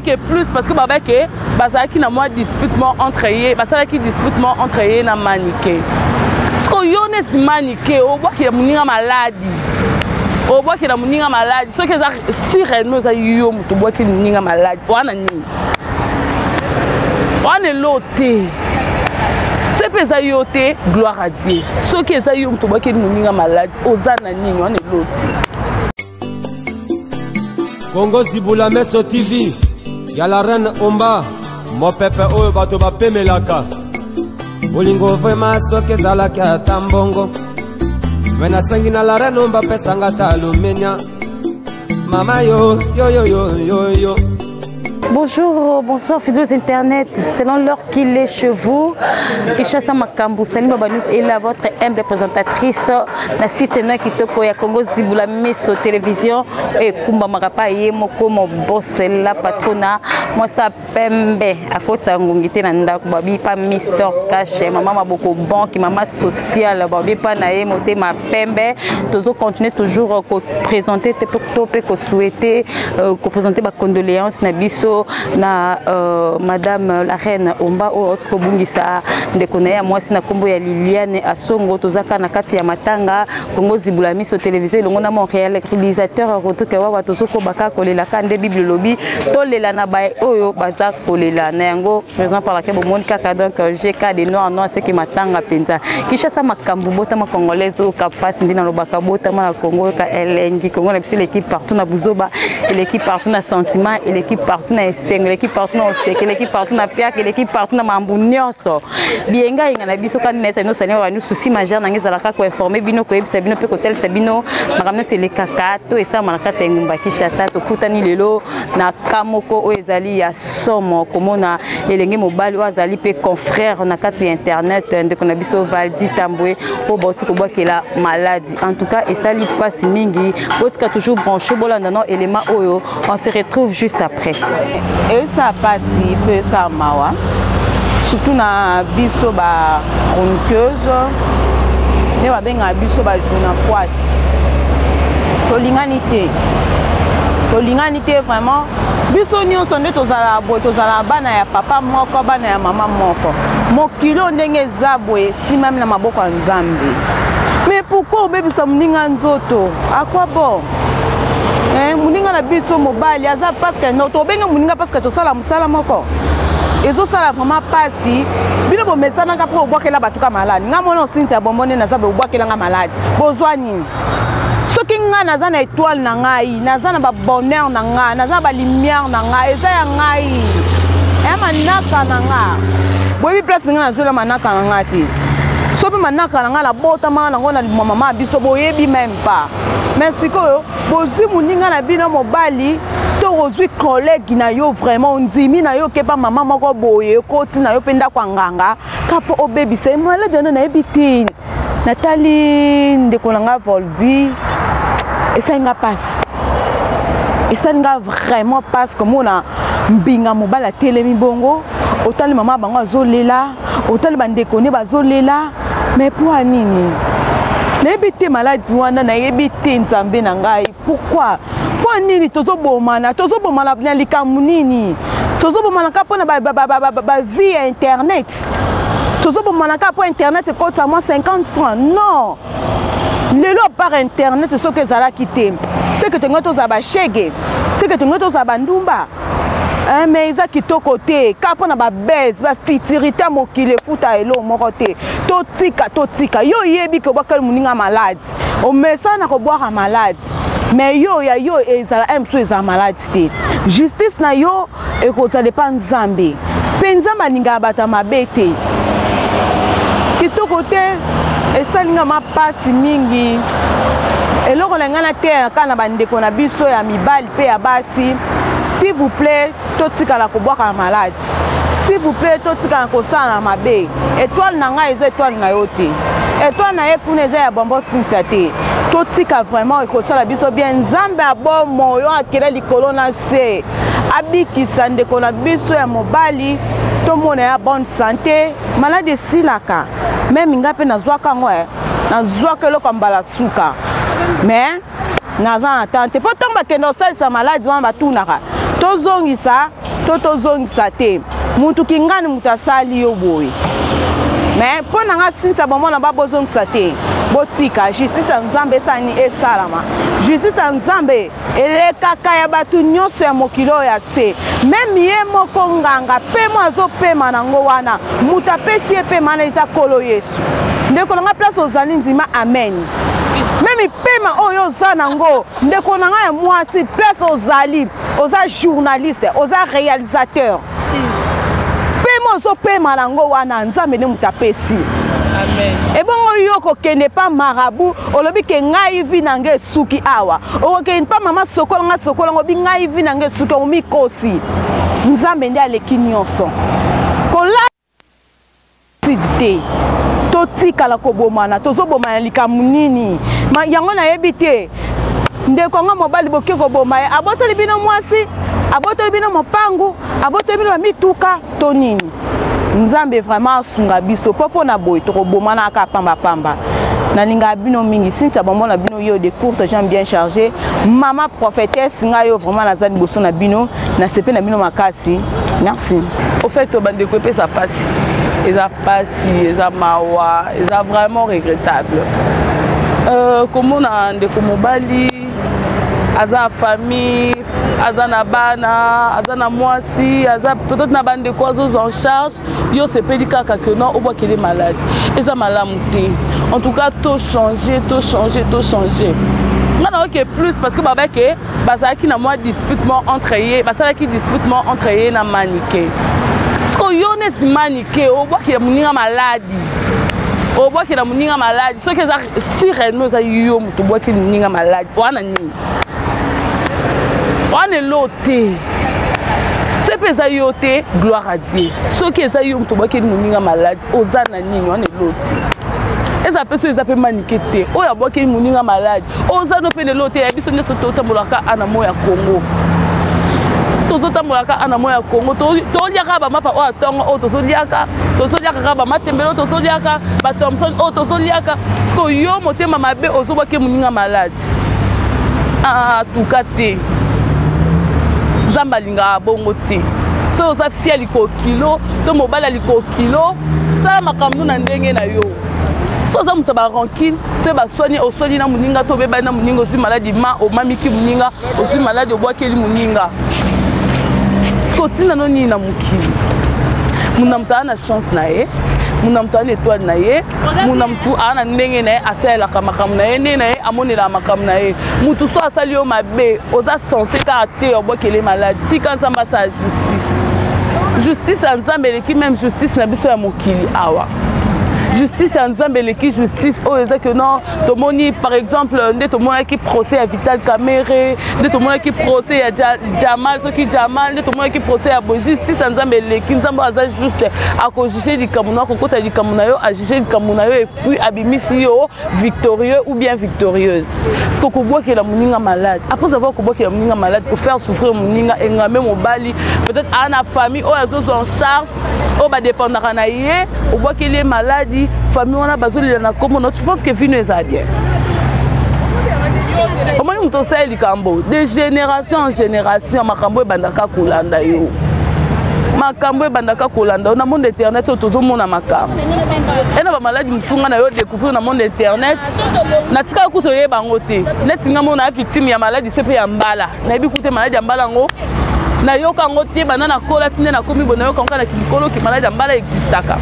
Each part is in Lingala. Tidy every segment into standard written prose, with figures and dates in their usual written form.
Manike plus parce que babaki ke bazalaki na mwa dispute moko entre ye, basalaki dispute moko entre ye na Manike. Sikoyo yo neti Manike obwakela moninga maladi, obwakela moninga maladi soki eza si réellement eza yo moto obwakeli moninga maladi wana nini? Wana elo te. Soki mpe eza yo te, gloire à Dieu. Soki eza yo moto obwakeli moninga maladi, oza na nini? Wana elo te. Congo Zibula Meso TV ya la reine Omba, mopepe oyo bato bapemelaka. Bolingo vraiment soki ezalaki ata mbongo, me nasengi na la reine Omba pesanga ata alumenia. Mama yo yo yo yo yo yo. Bonjour, bonsoir fidèles internet. Selon l'heure qu'il est chez vous, Kinshasa Makambu, Salim Babanous est là, votre humble présentatrice. Na site na kitoko ya Congo Zibula Meso Télévision et Kumba Makapa ye moko mon boss la patrona. Moi ça pembe akota ngungi te na ndako babi pa Mister Cash, mama maboko banque, mama sociale babi pa na ye motema pembe. Tozo continuer toujours ko présenter te to pe ko souhaiter ko présenter ba condoléances na biso na madame la reine Omba oyo auti kobungisa ndeko na ye ya mwasi na kombo ya Liliane Asongo. Tozaka na kati ya matanga Congo Zibula Miso Télévision elongo na mon réalisateur Rodrigue Wawa. Tozokoba kolela ka nde Bible lobi tolela na ba oyo baza kolela na yango présent par laquelle bomoni kaka donc GK de noir noir seki matanga penza Kinshasa makambu botama congolaise oyo kapasi nde nalobaka botama na Congo ka elengi Congo na biso eleki partout na buzoba, eleki partout na sentiment, eleki partout na esengo, eleki partout na oseke, eleki partout na piaka, eleki partout na mambu nyonso biyenga yenga na biso kani na esa bino sani wa souci majeur na ezalaka ko informer bino, koyebisa bino mpe kotalisa bino makambo nyonso elekaka to esalama na kati ya engumba Kinshasa. Tokutani lelo na ka moko oyo ezali ya somo komona elenge mobali oyo azali mpe confrère na kati ya internet, ndeko na biso Valdi Tambwe oyo bauti kobwakela maladi. En tout cas esali mpasi mingi. Botika toujours branché, bolanda no élément oyo, on se retrouve juste après. Esala mpasi mpe esala mawa, surtout na biso ba chroniqueuse nde babengaka biso ba journapoite. Tolingani te, tolingani te vraiment. Biso nyonso nde tozalaka boye, tozalaka bana ya papa moko, bana ya mama moko. Mokili oyo ndenge eza boye, esimami na maboko ya Nzambe. Mais pourquoi obebisa moninga nzoto? À quoi bon? Moninga na biso mobali aza parce que no tobenga moninga parce que tosala mosala moko. Ezosala vraiment pasi. Bino bomesanaka mpo obwakela bato ka maladi. Nga mwana osinti ya bombo nde naza boye, obwakelanga maladi. Bozwa nini? Soki nga naza na étoile na ngai, naza na ba bonheur na ngai, naza na ba lumière na ngai, eza ya ngai, ya manaka na nga. Boyebi place nga nazwela manaka na nga te. So mpe manaka na ngai nabotamaka nango na limwa mama ya biso, boyebi même pas. Mais sikoyo bozwi moninga na bino mobali to ozwi collègue na yo, vraiment ondimi na yo okepa mama moko boye, okoti na yo mpe ndako ya nganga ka mpo obebisa ye maladi wana. Nayebi te, natali ndeko na nga Voldi, esali nga mpasi, esali nga vraiment mpasi komona mbinga mobali atelemi bongo. Otali mama bango azolela, otali bandeko nde bazolela, mais mpo ya nini? Nayebi te maladi wana, nayebi te. Nzambe na ngai, pourquoi? Mpo nini tozobomana? Tozobomana na likambo nini? Tozobomana kaka mpona bavie ya internet, tozobomana kaka mpo internet ekotisa mwa 50 francs. Non, lelo à part internet soki ezalaki te, seke tongai tozala bashege, seke tongai tozala bandumba. Mais eza kitoko te kaka mpona babese bafuturité ya mokili efuta eloko moko te. Totika, totika. Yo oyebi ke obwakeli moninga maladi, omesana na kobwaka maladi, mais yo ya yo ezala mosusu ezala maladi te. Justice na yo ekozala epa Nzambe, mpe Nzambe alingaka bato ya mabe te. Kitoko te, esali nga mapasi mingi. Eloko na ngai nateya kaka na bandeko na biso ya mibali mpe ya basi, s'il vous plaît, totikala kobwaka maladi. S'il vous plaît, totikala kosala na mabe. Étoile na ngai eza étoile na yo te, étoile na ye kuna eza ya Bombo Cynthia te. Totika vraiment, ekosala biso bien. Nzambe abomo oyo akela likolo na se abikisa ndeko na biso ya mobali, tomona ya bonne santé. Maladi esilaka, même ngai mpe nazwaka yango, nazwaka eloko ya mbala suka, mais naza na temps te mpo ntango bakende kosalisa maladi wana batunaka tozongisa. To tozongisa te? Mutu kingani mutu asali yo boye. Mais mpo na nga, Cynthia Bomona, ba bozongisa te, botika justice ya Nzambe esani esalama. Justice ya Nzambe elekaka ya bato nyonso ya mokili oyo ya se. Même ye moko nganga pemo azopema nango wana, moto apesi ye pema wana eza Nkolo Yesu. Ndeko na nga, place ozali, ndima amen. Même pema oyo oza nango, ndeko na ngai ya mwasi, place ozali, oza journaliste, oza réalisateur, pema ozopema nango wana, Nzambe nde moto apesi. Ebongo yo kokende pa marabout, olobi ke ngai vie na ngai esuki awa. Okokende pa mama sokola nga sokola ngo, obi ngai vie na ngai esuki. Omikosi. Nzambe nde aleki nyonso. Kola te, totikala kobomana. Tozobomana likambo nini? Yango nayebi te. Ndeko yango mobali, boke koboma ye, abotoli bino mwasi, abotoli bino mopangu, abotoli bino bamituka to nini? Nzambe vraiment asunga biso, mpo mpo na boye tokobomana kaka pambapamba. Nalingaka bino mingi. Cynthia Bombo na bino, yo de courte jambe bien chargé, mama prophétesse. Ngai yo vraiment naza liboso na bino, nasepe na bino makasi. Merci. Au fait, bandeko, epesa mpasi, eza mpasi, eza mawa, eza vraiment regrettable komona ndeko mobali aza famille, aza na bana, aza na mwasi, aza peut-être na bandeko azozwa en charge. Yo osepeli kaka ke non, obwakeli maladi, eza malamu te. En tout cas, tochange, tochange, tochange. Nga nayoki plus parce que babake bazalaki na mwa dispute moko entre ye, basalaki dispute moko entre ye na Manike. Siko yo neti Manike, obwakela moninga maladi, obwakela moninga maladi, soki eza si réellement eza yo moto obwakeli moninga maladi wana, nini wana? Elo te. Soki mpe eza yo te, gloire à Dieu. Soki eza yo moto obwakeli moninga maladi, oza na nini wana? Elo te. Eza mpe so eza mpe Manike te oyo abwakeli moninga maladi, oza no mpe lelo te. Ya biso nyonso totambolaka ana mo ya Congo, tozotambolaka ana mo ya Congo, toliaka bamapa oyo atongo oyo tozoliaka, tozoliaka kaka bamatembele oyo tozoliaka, bathomson oyo tozoliaka. Siko yo motema mabe, ozobwaki moninga maladi. Tuka te, Nzambe alingaka bongo te. Soki oza fia likokilo to mobali ya likokilo, sala makambo na ndenge na yo. So oza moto ya barancune, se baswani, oswani na moninga to obebani na moninga, ozwi maladi, ma omamiki moninga, ozwi maladi, obwakeli moninga. Siko ntina no nini na mokili? Muna moto aza na chance na ye, muna moto aza na étoile na ye, muna motu aza na ndenge na ye asalelaka makambo na ye, ndenge na ye amonelaka makambo na ye. Mutu so asali yo mabe, oza censé kaka te obwakele maladi. Tika Nzambe asala justice. Justice ya Nzambe eleki même justice na biso ya mokili awa. Justice ya Nzambe eleki justice oyo eza ke non. Tomoni par exemple nde tomonaki procès ya Vital Kamerhe, nde tomonaki procès ya Jamal, soki Jamal, nde tomonaki procès ya boye. Justice ya Nzambe eleki. Nzambe oyo aza juste, akojuge likambo na, akokota likambo na yo, ajuge likambo na yo et puis abimisi yo victorieux ou bien victorieuse. Parce que kobwakela moninga malade, après avoir kobwakela moninga malade, kofaire souffrir moninga, engame mobali, peut-être aa na famille oyo azozwa en charge, oyo badépendaka na ye, obwakeli ye maladi, famille wana bazolela na kombo na. Tu penses que vino eza bien? Omoni moto osali likambo de génération en génération, makambo ebandaka kolanda yo, makambo ebandaka kolanda yo na monde internet oyo. Tozomona makambo e na bamaladi mosusu. Nga na yo découvrir na monde internet, natikaka kutu oyeba yango te. Neti nga mona victime ya maladi so mpe ya mbala, nayebi kutu maladi ya mbala yango, nayoka yango te banda nakola ti nde nakomi boye. Nayoka yango kaka na kimikolo, maladi ya mbala existaka.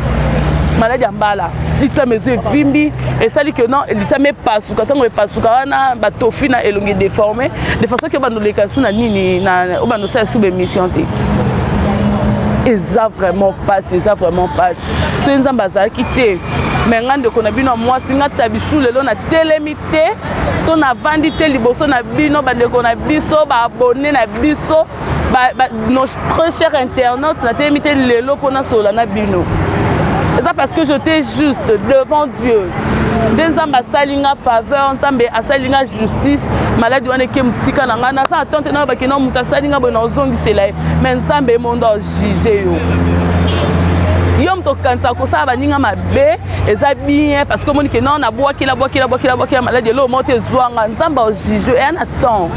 Maladi ya mbala, litama ezo evimbi, esali ke non, litama epasuka. Ntango epasuka wana, batofi na elongi déformé de façon ke obanda oleka su na nini, obanda osala su baémission te. Eza vraiment pasi, eza vraiment pasi. Soki Nzambe azalaki te, me nga ndeko na bino ya mwasi, nga Tabichu, lelo natelemi te to navandi te liboso na bino, bandeko na biso, baabonnés na biso, nos très chers internautes. Natelemi te lelo mpo nasolola na bino, eza parce que j'étais juste devant Dieu. Nde Nzambe asali nga faveur, Nzambe asali nga justice. Maladi wana eke mosika na ngai. Naza na tante nayo bakenda, moto asali nga boye, na ozongisela ye, mais Nzambe emondo ajuge yo. Yo moto okanisa kosala baninga mabe eza bien, parce que omoni ke non, nabwakela, bwakela, bwakela, bwakela maladi, eloko moko te ezwanga. Nzambe ajuge, eya na temps.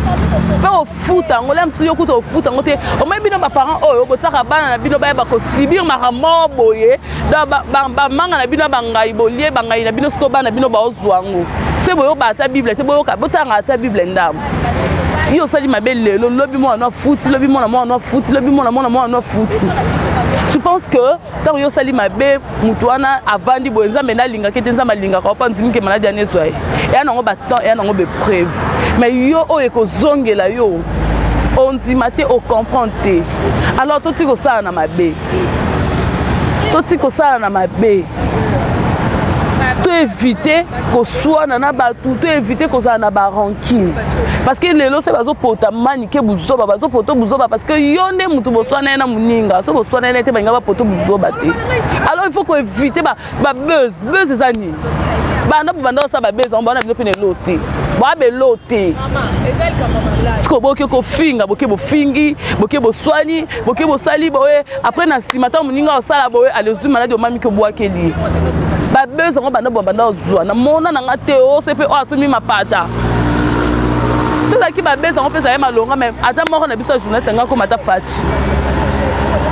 Mpe ofuta yango la mosusu, yo kuta ofuta yango te. Omoni bino baparent oyo botiaka bana na bino bayeba kosibir makambo boye, bamanga na bino ya bangai, bolie bangai na bino, sikoyo bana bino baozwa yango. Soki boyoka ata Bible te, boyoka, botanga ata Bible ndambo. Yo osali mabe lelo, lobi mwana afuti, lobi mwana mwana afuti, lobi mwana mwana mwana afuti. Tu penses que ntango yo osali mabe, motu wana avandi boye, Nzambe nde alingaki te? Nzambe alingaka opa ndimi ke maladi wana ezwa ye, eya nango batemps, eya nango baépreuve, mais yo oyo ekozongela yo, ondima te, ocomprendre te. Alors toti kosala na mabe, toti kosala na mabe, to éviter koswana na bato, to éviter kozala na barancune, parce que lelo se bazopota Manike buzoba, bazopota buzoba parce que yo nde motu boswana ye na moninga. So boswana ye te, balinga bapota buzoba te. Alors il faut koéviter babuzz. Buzz eza nini? Banda bo banda osala babuzz yango, bana bino mpe na elo te, boabelo te. Siko boke kofinga, boke bofingi, boke boswani, boke bosali boye. Après na nsima, ntango moninga osala boye, alezwi maladi, omamiki, obwakeli babuzz yango. Banda bo banda ozwa na mona na nga te, ose mpe oyo asombi mapata. So ezalaki babuzz yango mpe ezali malonga, mais ata moko na biso ya journaliste yanga akoma ata faci.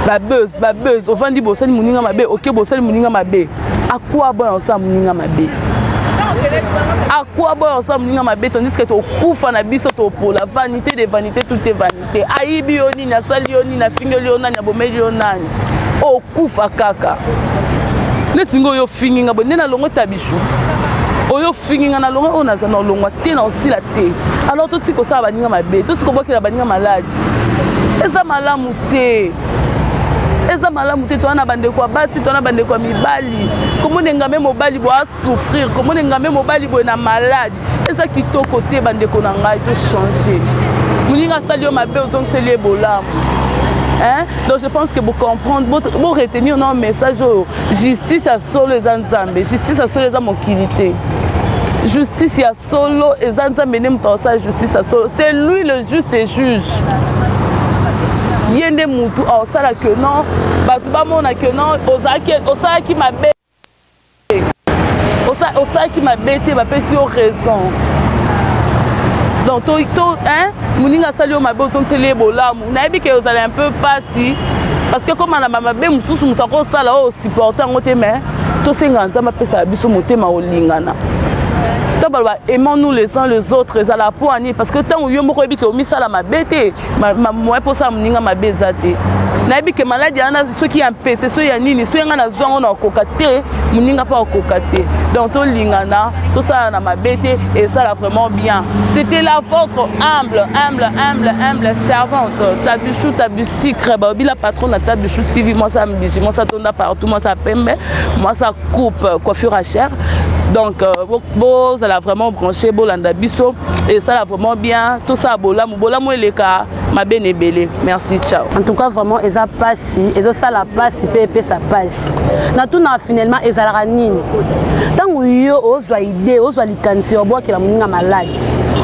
Babuzz, babuzz, ovandi, bosali moninga mabe, oke bosali moninga mabe. Akwa boya osala moninga mabe, akwa boya osala moninga mabe, tandis que tokufa na biso, topola. Vanité de vanité, tout est vanité. Ayibi yo nini? Asali yo nini? Afingeli yo nani? Abomeli yo nani? Okufa kaka. Neti ngo oyo ofingi nga boye nde nalongo Tabichou, oyo ofingi nga, nalongo oyo naza na olongwa te, na osila te. Alors toti kosala baninga mabe, toti kobwakela baninga maladi, eza malamu te, eza malamu te. Toza na bandeko ya basi, toza na bandeko ya mibali. Komona engambe mobali boye asouffrir, komona engambe mobali boye na maladi, eza kitoko te. Bandeko na ngai, tochange. Moninga asali yo mabe, ozongiseli ye bolamu, hein? Donc je pense que bocomprendre, boretenir na message oyo. Justice ya solo eza Nzambe, justice ya solo eza mokili te. Justice ya solo eza Nzambe nde moto akosala justice ya solo. C'est lui le juste juge. Ye nde motu akosala que non, bato bamona que non, osalaki mabe, osalaki mabe te, bapesi yo raison. Donc to, hein, moninga asali yo mabe, ozongiseli ye bolamu. Nayebi ke ozala un peu pasi, parce que koma na bamabe mosusu moto akosala oyo, osupporte yango te, mais tosenga Nzambe apesaka biso motema olingana. To baloba aimons nous les uns les autres, ezala po ani? Parce que ntango yo moko oyebi ke omisala mabe te, moyen mpo osala moninga mabe eza te. Nayebi ke maladi wana, soki ya mpese, soki ya nini, soki nga nazwa yango, na okoka te, moninga mpe akoka te. Donc tolingana, tosala na mabe te, esala vraiment bien. C'était là votre humble, humble, humble, humble servante, Tabichou, Tabichicre, baobi la patronne na Tabichou TV. Mwasa mbisi, mwasa tonda partout, mwasa pembe, mwasa coupe coiffure à cher. Donc bozala vraiment branché, bolanda biso, esala vraiment bien. Tosala bolamu, bolamu eleka mabe na ebele. Merci, ciao. En tout cas vraiment eza pasi, ezosala pasi mpe epesa pasi. Natunaka, finalement ezalaka nini ntango yo ozwa idée, ozwa likanisi, obwakela moninga maladi,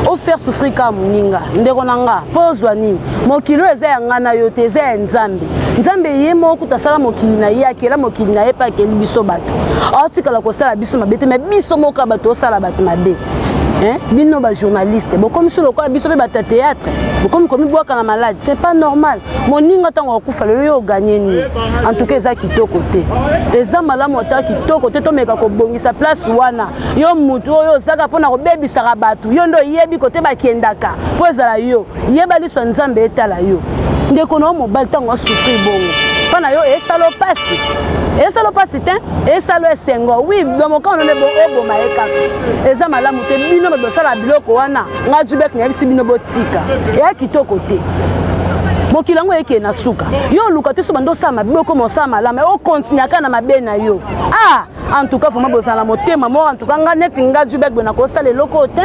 ofaire souffrir kaka moninga, ndeko na nga, mpo ozwa nini? Mokili oyo eza ya nga na yo te, eza ya Nzambe. Nzambe ye moko kuta asala mokili na ye, akela mokili na ye mpe akeli biso bato. Aotikala kosala biso mabe te, mais biso moko bato osala bato mabe. Bino bajournaliste bokomi so lokola biso mpe bato ya théâtre, bokomi komibwaka na maladi. C'est pas normal. Moninga ntango akufa lelo, yo oganye nini? En tout cas eza kitoko te, eza malamu ata kitoko te. Tomeka kobongisa place wana. Yo mutu oyo ozaka mpona kobebisaka bato, yo nde oyebi kote bakendaka mpo ezala yo. Yeba liso ya Nzambe etala yo. Ndeko na yo mobali ntango asouffrir bongo, mpo na yo esala pasi, esala pasi te, esala esengo. Wi, domokano nde oboma ye kaka, eza malamu te. Bino bato basala biloko wana, nga Jubek nayebisi bino, botika, eya kitoko te. Mokili yango ekee na suka. Yo oluka te, so bando osala mabe, okoma osala malamu, okontinue kaka na mabe na yo. Ah, en tout cas vraiment bozala na motema moko. En tout cas nga, neti nga Jubek boye, nakosala eloko oyo te.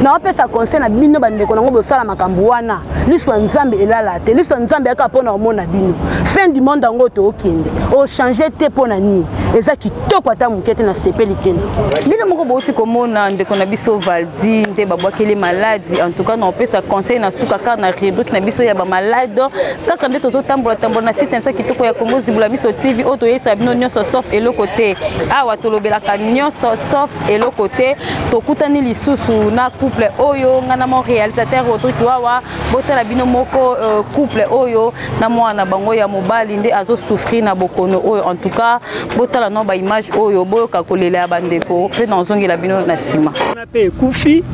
Naopesa conseil na bino bandeko nango, bosala makambo wana, liso ya Nzambe elala te. Liso ya Nzambe yaka mpona omona bino. Fin du monde yango tookende, ochange te mpo na nini? Eza kitoko ata moke te, nasepeli te. Bino moko bouti komona ndeko na biso Valdi nde babwakeli maladi. En tout cas naopesa conseil na suka kaka na rubrique na biso ya bamalade, kaka nde tozotambola tambola na site na biso ya kitoko ya Congo Zibula Miso TV, oyo toyebisaka bino nyonso sauf eloko te. Awa tolobelaka nyonso sauf eloko te. Tokutani lisusu na couple. couple oyo ngai na mon réalisateur Rodrigue Wawa. Botala bino moko couple oyo na mwana bango ya mobali nde azosouffrir na bokono oyo. En tout cas, botala no baimage oyo, boyoka kolela ya bandeko mpe nazongela bino na nsima. Mpe ekufi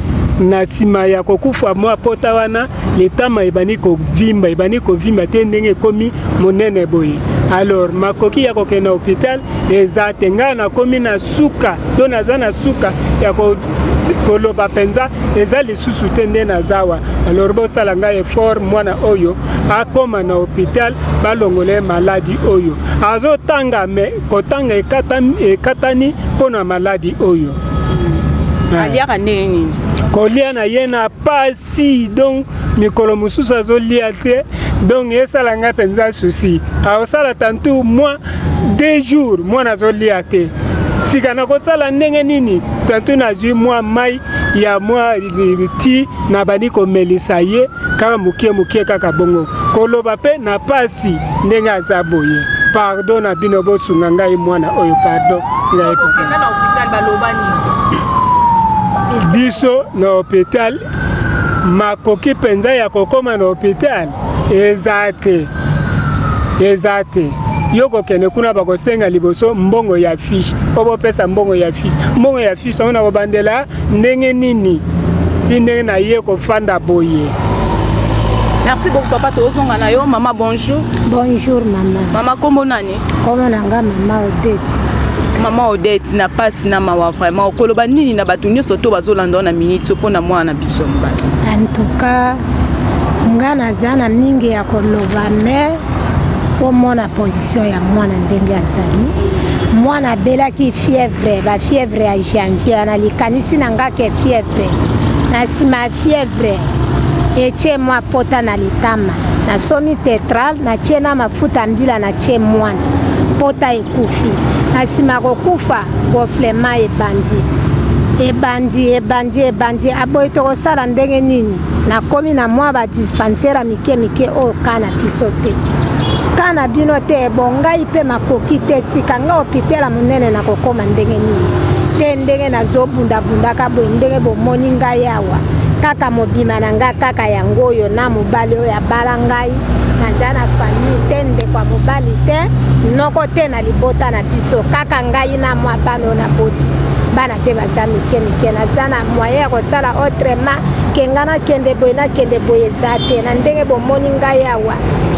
na nsima ya kokufa mwa pota wana, litama ebandi kovimba, ebandi kovimba te ndenge ekomi monene boye. Alors makoki ya kokende na hôpital eza te. Ngai nakomi na suka to naza na suka ya koloba mpenza, eza lisusu te nde naza awa. Alors bosala ngai effort, mwana oyo akóma na hôpital, balongola ye maladi oyo. Azotanga, mais kotanga ekatani mpo na maladi oyo. Aliaka ndenge nini? Kolia na ye na pasi, donc mikolo mosusu azolia te. Donc esala ngai mpenza souci. Aosala tantôt mwa 2 jours mwana azolia te. Sika nakosala ndenge nini? Tantôt nazwi mwa mai ya mwa ti, nabandi komelisa ye kaka mokie mokie, kaka bongo. Koloba mpe na pasi ndenge aza boye. Pardon na bino, bosunga ngai mwana oyo, pardon ngai. Okenda na hôpital, baloba nini? Biso na hôpital, makoki mpenza ya kokóma na hôpital eza te, eza te. Yo kokende kuna, bakosenga liboso mbongo ya fiche mpo bopesa mbongo ya fiche. Mbongo ya fiche yango na kobandela ndenge nini ti ndenge na ye kofanda boye? Merci beaucoup, papa. Tozonga na yo, mama. Bonjour. Bonjour, mama. Mama, kombo nani? Kombo na nga mama Odette. Mama Odette, na pasi na mawa vraiment, okoloba nini na bato nyonso to bazolanda na miniti mpona mwana na biso ya mobali? En tout cas, nga naza na mingi ya koloba, mais omona position ya mwana ndenge azali. Mwana abelaki fièvre, bafièvre ya janvier. Na likanisi na nga ke fièvre, na nsima ya fièvre etie mwa pota na litama. Nasomi Tetral, natie na mafuta mbila, natie mwana, pota ekufi. Na nsima kokufa, gonflement ebandi, ebandi, ebandi, ebandi. Aboyi, tokosala ndenge nini? Nakomi na mwa badispensaire ya mike mike oyo ka na biso te, ka na bino te. Bo ngai mpe makoki te. Sika nga hôpital ya monene nakokóma ndenge nini te? Ndenge nazobundabundaka boye, ndenge bomoni ngai awa, kaka mobima na ngai kaka yango oyo na mobali oyo abala ngai. Naza na famille te, ndeko ya mobali te, noko te na libota na biso, kaka ngai na mwa bana oyo naboti. Bana mpe baza mike mike. Naza na moyen ya kosala autrement ke ngai nakende boye, nakende boye, eza te. Na ndenge bomoni ngai awa,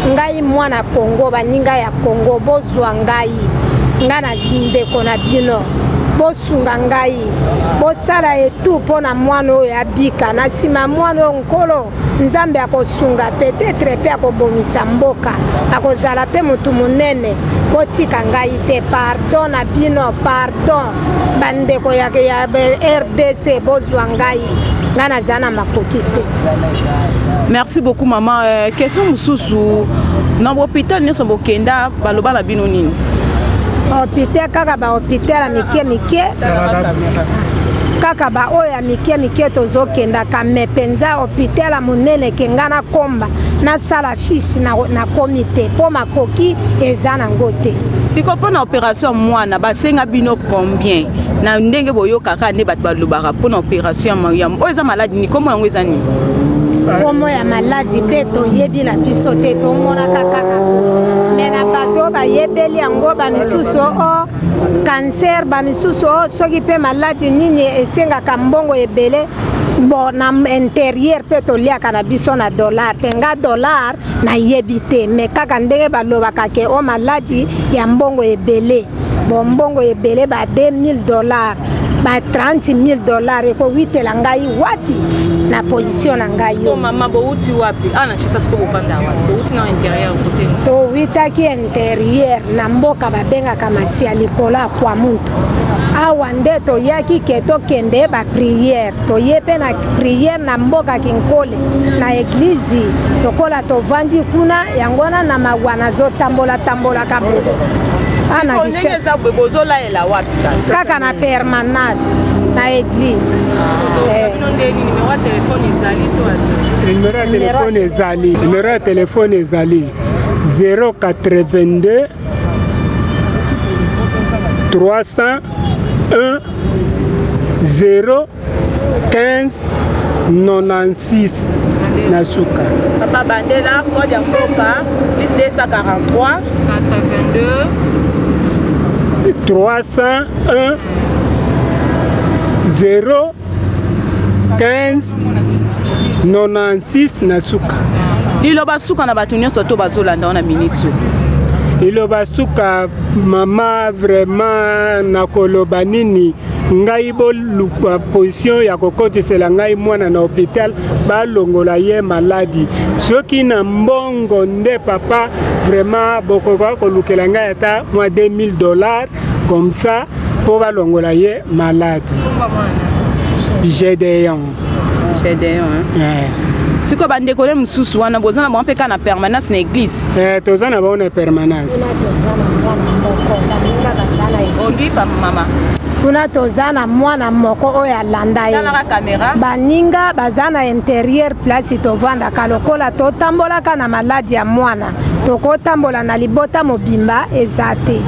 ngai mwana Kongo, baninga ya Kongo, bozwa ngai, ngai na ndeko na bino, bosunga ngai, bosala etu mpo na mwana oyo abika. Na nsima mwana oyo, Nkolo Nzambe akosunga, peut-être mpe akobongisa mboka, akozala mpe motu monene. Botika ngai te, pardon na bino, pardon bandeko ya RDC, bozwa ngai, ngai naza na makoki te. Merci beaucoup, mama. Question mosusu, na hôpital nyonso bokenda, baloba na bino nini? Hôpital, kaka bahôpital ya mike mike, kaka baoyo ya mike mike tozokendaka, mais mpenza hôpital ya monene ke nga nakomba, nasala fiche, nakomi te mpo makoki eza nango te. Siko mpo na opération ya mwana, basenga bino combien na ndenge boyokaka nde bato balobaka mpo na opération ya oyo? Eza maladi nini? Kombo yango eza nini? Kombo ya maladi mpe toyebi na biso te, tomonaka kaka. Mais na bato oyo bayebeli yango, bamisusu o cancer, bamisusu o soki mpe maladi nini esengaka mbongo ebele. Bon, na intérieur mpe toliaka na biso na dollar te. Nga dollar nayebi te, mais kaka ndenge balobaka ke o maladi ya mbongo ebele. Bon, mbongo ebele, ba 2000 $, ba 30 000 $, ekowitela ngai wapi na position na ngai yo? Mama, bowuti wapi awa na Kinshasa? Siko bovanda wapi? Bowuti na intérieur kote? Towitaki intérieur, na mboka babengaka Masia, likolo ya kwa muntu. Awa nde toyaki ke tokende baprière, toye mpe na prière na mboka Kinkole na église. Lokola tovandi kuna, yango wana na mawa nazotambola-tambolaka boye. Ndenge eza boye, bozolalela wapi kasi? Kaka na permanence na église. Numéro ya telefone ezali, numéro ya telefone ezali 082 301 0 15. 96 na suka. Papa bandela code ya mboka plus 243 82 301 0 15 96 na suka. Liloba suka na bato nyonso to bazolanda wana minute oyo. Liloba suka mama, vraiment nakoloba nini, ngai boluka position ya kokotisela ngai mwana na hôpital, balongola ye maladi. Soki na mbongo nde papa, vraiment bokoka kolukela ngai ata mwa 2000 dollars comme ça mpo balongola ye maladi. Gédéon. Gédéon, hein? Yeah. Sikoyo bandeko ne mosusu wana boza na bango mpe kaka na permanence na église? Eh, toza na bango na permanence. Ogi mama, kuna toza na mwana moko oyo alanda ye. Baninga baza na interieur place tovandaka. Lokola totambolaka na maladi ya mwana, tokotambola na libota mobimba eza te.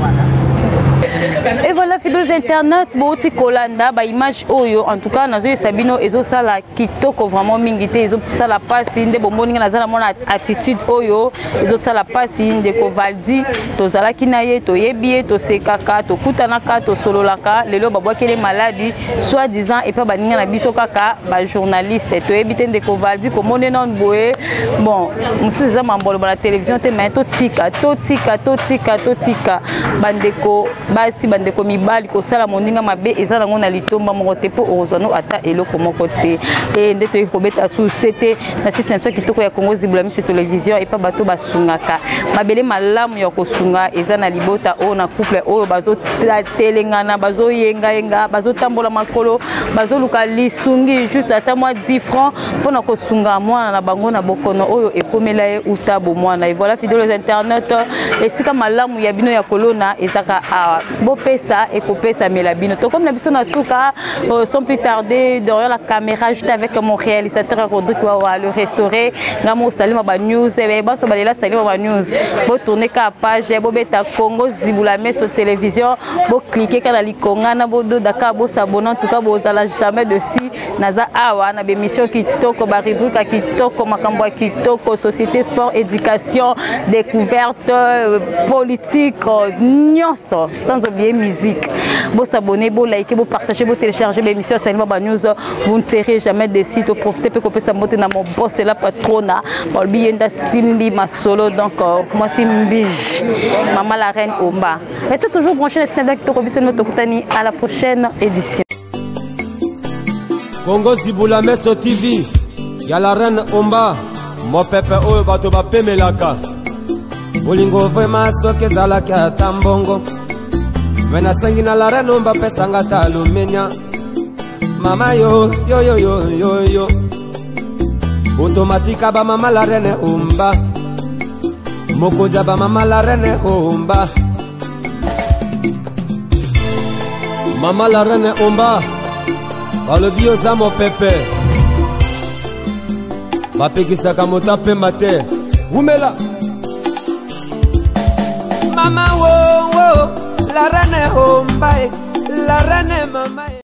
Et voilà, fidèles internautes, bouti kolanda ba image oyo, en tout cas nazoyesa bino ezosala kitoko vraiment mingi te, ezosala pasi nde bomoni nga naza na mona attitude oyo ezosala pasi. Ndeko Valdi tozalaki na ye, toyebi ye, tosekaka, tokutanaka, tosololaka. Lelo babwakeli maladi soit disant epa baninga na biso kaka bajournaliste. Toyebi te ndeko Valdi komoni nano boye. Bon, mosusu eza mambo aloba na télévision te, mais totika, totika, totika, totika. Bandeko basi, bandeko mibali, kosala moninga mabe eza nango na litomba moko te, mpo okozwa no ata eloko moko te. E nde toyei kobeta suse te na site na biso kitoko ya Congo Zibula Miso Télévision, epa bato basungaka. Mabele malamu ya kosunga eza na libota oyo, na couple oyo bazotelengana, bazoyengayenga, bazotambola makolo, bazoluka lisungi juste ata mwa 10 francs mpona kosunga mwana na bango na bokono oyo ekomela ye uta bomwana. Et voilà, fidèles internet, esika malamu ya bino ya kolona ezaka awa. Bopesa, ekopesamela bino. Tokomi na biso na suka. Sans plus tarder, derrière la caméra j'étais avec mon réalisateur Rodrigue Wawa le restauré. Ngamo Salima ba news, baso balela Salima ba news, botourne ka page, bobeta Congo Zibula Meso Télévision, boclique ka na likonga na bododa ka bosabona. En tout cas bozala jamais déçus. Naza awa na bémission kitoko, barubrique ya kitoko, makambo ya kitoko, société, sport, éducation, découverte, politique, nyonso, sans oublier musique. Bosabonner, bolike, bopartage, botélécharger bémission Salima ba news, vous ne serez jamais déçus. Toprofite mpe kopesa mbote na mon boss, la patrona, balobi ye nda simbi masolo. Donc mwasi mbige, mama la reine Omba, restez toujours branché na site kitoko. Biso nimo tokutani à la prochaine édition. Kongo Zibula Meso TV ya la reine Omba, mopepe oyo bato bapemelaka. Bolingo vraiment soki ezalaki ata mbongo, me nasengi na la reine Omba apesanga ata alumenia. Mama yo yo yo yo yo yo, otomatika bamama la reine Omba, mokonzi ya bamama la reine Omba, mama la reine Omba, balobi oza mopepe, bapekisaka moto apema te. Wumela mama wo wo, la reine Omba, la reine mama.